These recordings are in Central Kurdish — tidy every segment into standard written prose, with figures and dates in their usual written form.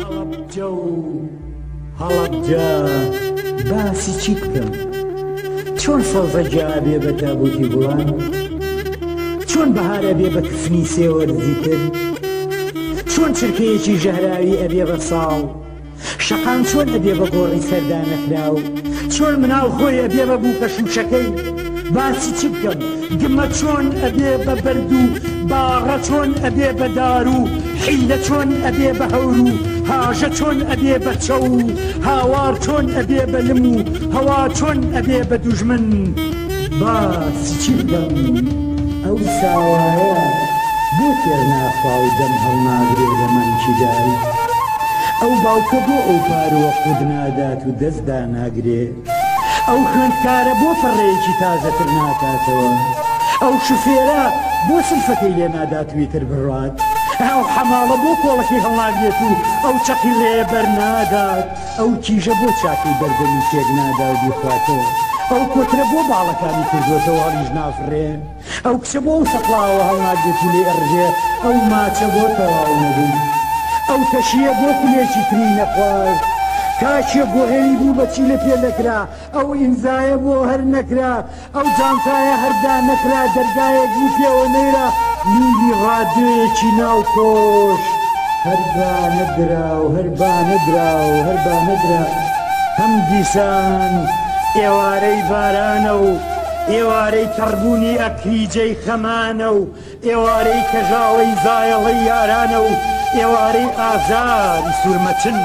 هەڵەبجە و هەڵەبجە باسی چی بکەم؟ چۆن سەوزە گیا ئەبێ بە تابووتی گوڵان؟ چۆن بەهار ئەبێ بە کفنی سێ وەرزی تر؟ چۆن چرکەیەکی ژەهراوی ئەبێ بە ساڵ؟ شەقام چۆن ئەبێ بە گۆڕی سەردانەکراو؟ چۆن مناڵ خۆی ئەبێ بە بووکە شووشەکەی؟ باسی چی بکەم؟ گمە چۆن ئەبێ بە بەرد و باڕە چۆن ئەبێ بە دار و حیلە چۆن ئەبێ بە هەور و هاژە چۆن ئەبێ بە چەو و هاوار چۆن ئەبێ بە لم و هەوا چۆن ئەبێ بە دوژمن؟ باسی چی بکەم؟ ئەو ساوایە بۆ تێر ناخوا و دەم هەڵناگرێ لە مەمکی دایک؟ ئەو باوکە بۆ ئەو پارووە قوت نادات و دەست داناگرێ؟ ئەو خوێندکارە بۆ پەڕەیەکی تازەتر ناکاتەوە؟ ئەو شوفێرە بۆ سلفەکەی لێ نادات و ئیتر بڕوات؟ ئەو حەماڵە بۆ کۆڵەکەی هەڵناگرێت و ئەو چەقی ڕێیە بەرنادات؟ ئەو کیژە بۆ چاکەی بەردەمی تێک نادا و بیخواتەوە؟ ئەو کۆترە بۆ باڵەکانی کردووەتەوە هەڵیش نافڕێ؟ ئەو کچە بۆ ئەو سەقڵاوە هەڵناگرێت و لێی ئەڕژێ؟ ئەو ماچە بۆ تەواو نەبوو؟ ئەو تەشییە بۆ کولێکی تری نەخوارد؟ کاکێ گۆهێوی بوو بە چی لە پێ نەکرا؟ ئەو ئیمزایە بۆ هەر نەکرا؟ ئەو جانتایە هەر دانەخرا؟ دەرگایەک بوو پێوە نەیرا؟ لیلی ڕادیۆیەکی ناو کۆش هەر با نەدرا و هەر با نەدرا و هەر با نەدرا. هەم دیسان ئێوارەی بارانە و ئێوارەی تەڕبوونی ئەکریجەی خەمانە و ئێوارەی کەژاوەی زایەڵەی یارانە و ئێوارەی ئازاری سوورمەچن.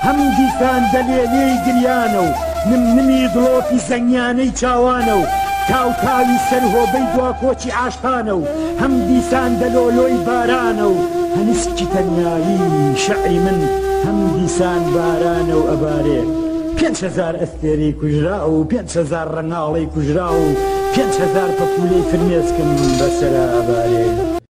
هەم دیسان دەلێلێی گریانە و نمنمی دڵۆپی زەنگیانەی چاوانە و تاوتاوی سەر هۆبەی دواکۆچی عاشقانە و هەم دیسان دەلۆلۆی بارانە و هەنسکی تەنیایی شەعری من هەم دیسان بارانە و ئەبارێ. 5000 ئەستێرەی کوژراو و 5000 ڕەنگاڵەی کوژراو و 5000 پەپوولەی فرمێسکم بەسەرا ئەبارێ.